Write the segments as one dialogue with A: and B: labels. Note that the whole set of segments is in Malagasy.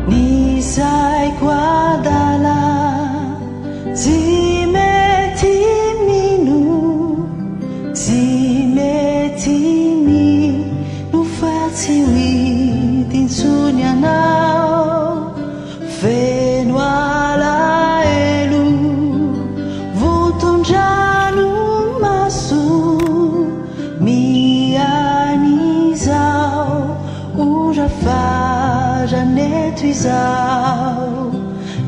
A: Ny saiko adala tsy mety mino, tsy mety mino fa tsy ho hita intsony ianao. Feno alahelo, vonton-dranomaso, mian'izao ora farany eto izao.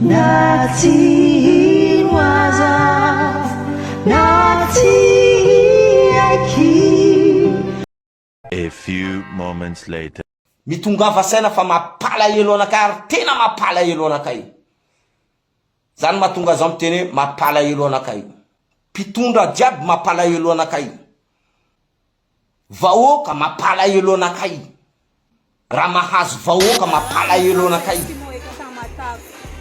A: Na tsy hino aza, na tsy hiaiky.
B: A few moments later.
C: Mitongava saina fa mapalahelo anakay ary tena mapalahelo anakay. Zany mahatonga zaho miteny hoe mapalahelo anakay. Mpitondra jiaby mapalahelo anakay. Vahoaka mapalahelo anakay. Raha mahazo vahoaka mapalahelo anakay.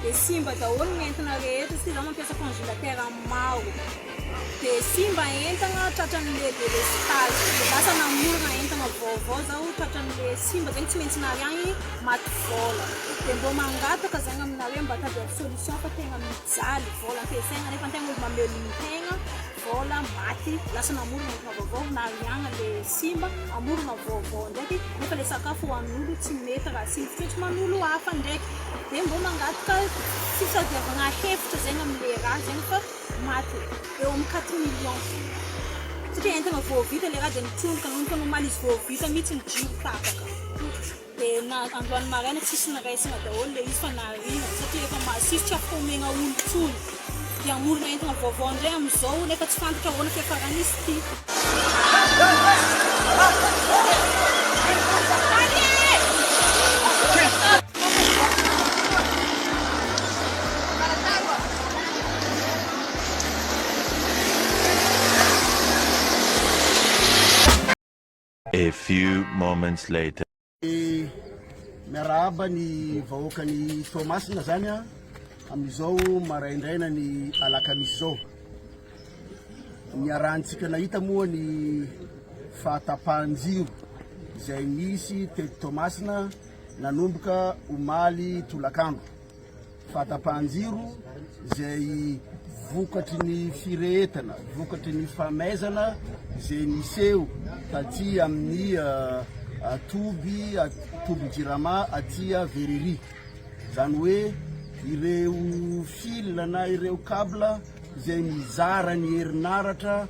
D: De simba daholo ny entana rehetra satria za mampiasa congélateur maro de simba entana tratran'le délestage de lasa namorona entana vaovao zaho tratran'le simba zegny tsy maintsy nariagny maty vôla de mbô mangataka zegny aminareo mba tadiavo solution fa tegna mijaly vôla ampiasaigna nefa antegna olo mamelogno tegna Vôla maty, lasa namorona entana vaovao, nariagna le simba, amorona vaovao ndraiky, nefa le sakafo hohanin'olo tsy mety raha simba, tsy maintsy manolo hafa ndraiky, de mbô mangataka fitadiavagna hevitra zegny amle raha zegny fa maty eo amin'ny quatre millions, satria entana vao vita le raha de nitsonika, nanomboka ny omaly izy vao vita mihitsy ny jiro tapaka. Dia na androany maraina tsisy niraisina daholo ilay izy fa nariana satria efa masiso tsy afaka omena olo tsony dia hamorona entana vaovao indray amin'izao nefa tsy fantatra ahoana fiafaran'izy ity.
B: A few moments later.
E: Miarahaba ny vahoakan'i Toamasina zany a amin'izao maraindraina ny alakamisy izao. Niarahantsika nahita moa ny fahatapahan-jiro izay nisy teto Toamasina nanomboka omaly tolakandro. Fahatapahan-jiro izay vokatry ny firehetana, vokatry ny famaizana izay niseho taty amin'ny toby, toby Jirama aty Verrerie. Izany hoe ireo fil na ireo cable izay mizara ny herinaratra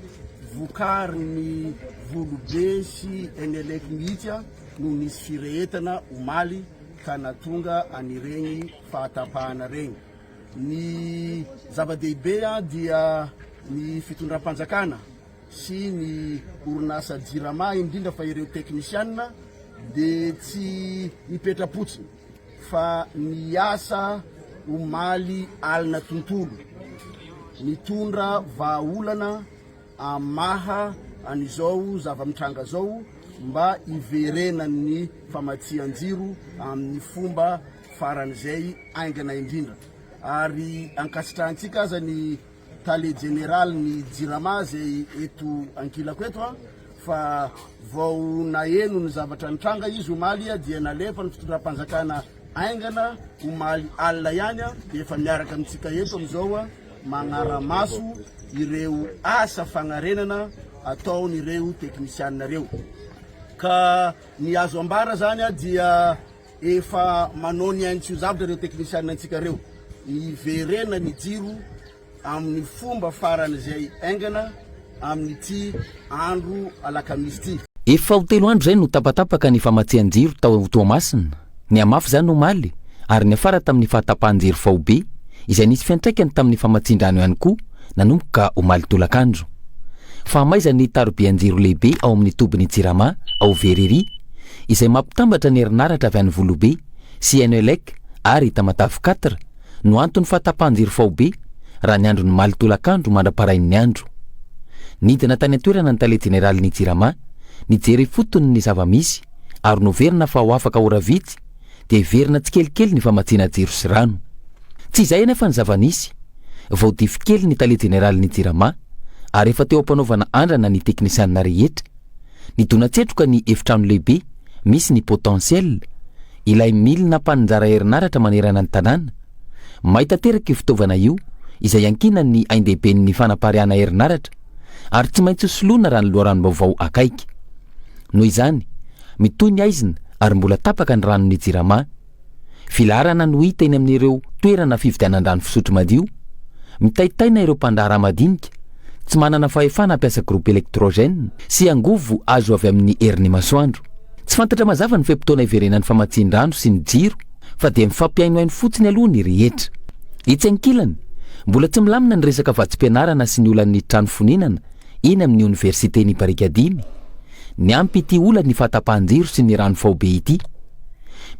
E: vokarin'ny Volobe sy Enelec mihitsy no nisy firehetana omaly. ka nahatonga an'ireny fahatapahana ireny. Ny zava-dehibe dia ny fitondram-panjakana sy ny orinasa Jirama indrindra fa ireo teknisianina dia tsy mipetra-potsiny fa niasa omaly alina tontolo nitondra vahaolana hamaha an'izao zava-mitranga izao mba hiverenan'ny famatsian-jiro amin'ny fomba faran'izay haingana indrindra. Ary ankasitrahantsika aza ny tale jeneralin'ny Jirama izay eto ankilako eto fa vao naheno ny zavatra nitranga izy omaly dia nalefa ny fitondram-panjakana haingana omaly alina ihany dia efa miaraka amintsika eto amin'izao Magnara-maso ireo asa fagnarenana ataon'ireo teknisianina ireo. Ka ny azo ambara zany dia efa manao ny ainy tsy ho zavatra ireo teknisianina antsika ireo. Hiverena ny jiro amin'ny fomba faran'izay haingana amin'ity andro alakamisy ity.
F: Efa ho telo andro izay no tapatapaka ny famatsian-jiro tao Toamasina. Nihamafy izany omaly ary niafara tamin'ny fahatapahan-jiro faobe, izay nisy fiantraikany tamin'ny famatsian-drano ihany koa nanomboka omaly tolakandro. Fahamaizan'ny tarobian-jiro lehibe ao amin'ny tobin'ny Jirama ao Verrerie, izay mampitambatra ny herinaratra avy any Volobe sy Enelec ary Tamatave Quatre, no anton'ny fahatapahan-jiro faobe raha ny andron'ny omaly tolakandro mandra-parain'ny andro. Nidina tany an-toerana ny tale jeneralin'ny Jirama nijery ifotony ny zava-misy ary noverina fa ho afaka ora vitsy dia hiverina tsikelikely ny famatsiana jiro sy rano. Tsy izay anefa ny zava-nisy. Vao dify kely ny tale jeneralin'ny Jirama ary efa teo am-panaovana andrana ny teknisianina rehetra. Nidona-tsetroka ny efitrano lehibe misy ny potentiel. ilay milina mpaninjara herinaratra manerana ny tanàna. May tanteraka io fitaovana io izay iankinan'ny ain-dehiben'ny fanapariahana herinaratra ary tsy maintsy hosoloina raha ny loharanom-baovao akaiky. Noho izany, mitohy ny haizina ary mbola tapaka ny ranon'ny Jirama. Filaharana no hita eny amin'ireo toerana fividianan-drano fisotro madio. Mitaitaina ireo mpandraharaha madinika, tsy manana fahefana hampiasa groupe électrogène sy angovo azo avy amin'ny herin'ny masoandro. Tsy fantatra mazava ny fe-potoana hiverenan'ny famatsian-drano sy ny jiro fa dia mifampihainohaino fotsiny aloha ny rehetra. Etsy ankilany, mbola tsy milamina ny resaka vatsim-pianarana sy ny olan'ny trano fonenana eny amin'ny oniversiten'i Barikadimy. Niampy ity olan'ny fahatapahan-jiro sy ny rano faobe ity.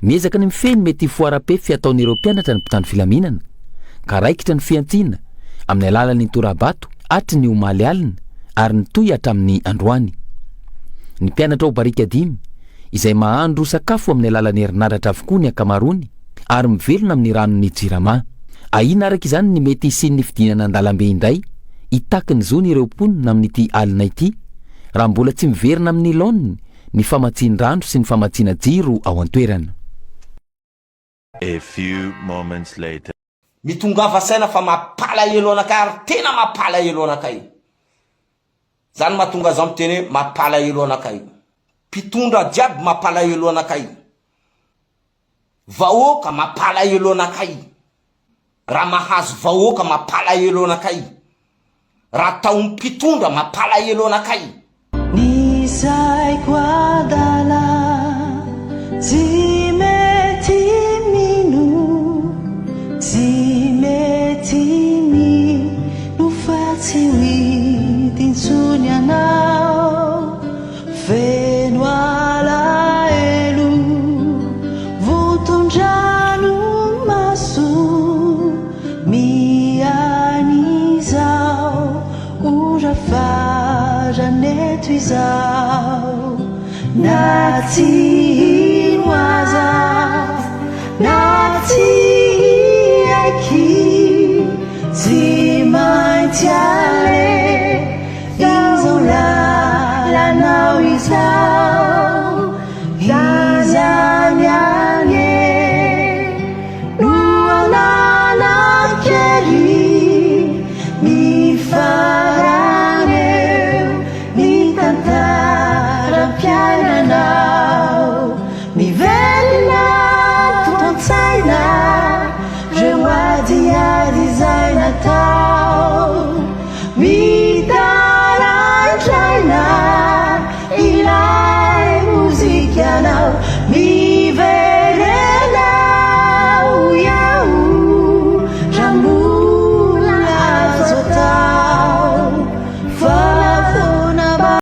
F: Miezaka ny mifehy ny mety hifoharam-pefy ataon'ireo mpianatra ny mpitandro filaminana, ka raikitra ny fihantsiana amin'ny alalan'ny tora-bato hatry ny omaly alina ary nitohy hatramin'ny androany. Ny mpianatra ao Barikadimy, izay mahandro sakafo amin'ny alalan'ny herinaratra avokoa ny ankamaroany ary mivelona amin'ny ranon'ny Jirama. Ahiana araka izany ny mety hisian'ny fidinana an-dalambe indray hitaky ny zony ireo mponina amin'ity alina ity raha mbola tsy miverina amin'ny laoniny ny famatsian-drano sy ny famatsiana jiro ao an-toerana.
B: A few moments later.
C: Mitongava saina fa mampalahelo anakay ary tena mampalahelo anakay. Zany mahatonga zaho miteny hoe mampalahelo anakay. Mpitondra jiaby mampalahelo anakay. Vahoaka mampalahelo anakay. Raha mahazo vahoaka mampalahelo anakay. Raha ataon'ny mpitondra mampalahelo anakay.
A: Ny saiko adala tsy.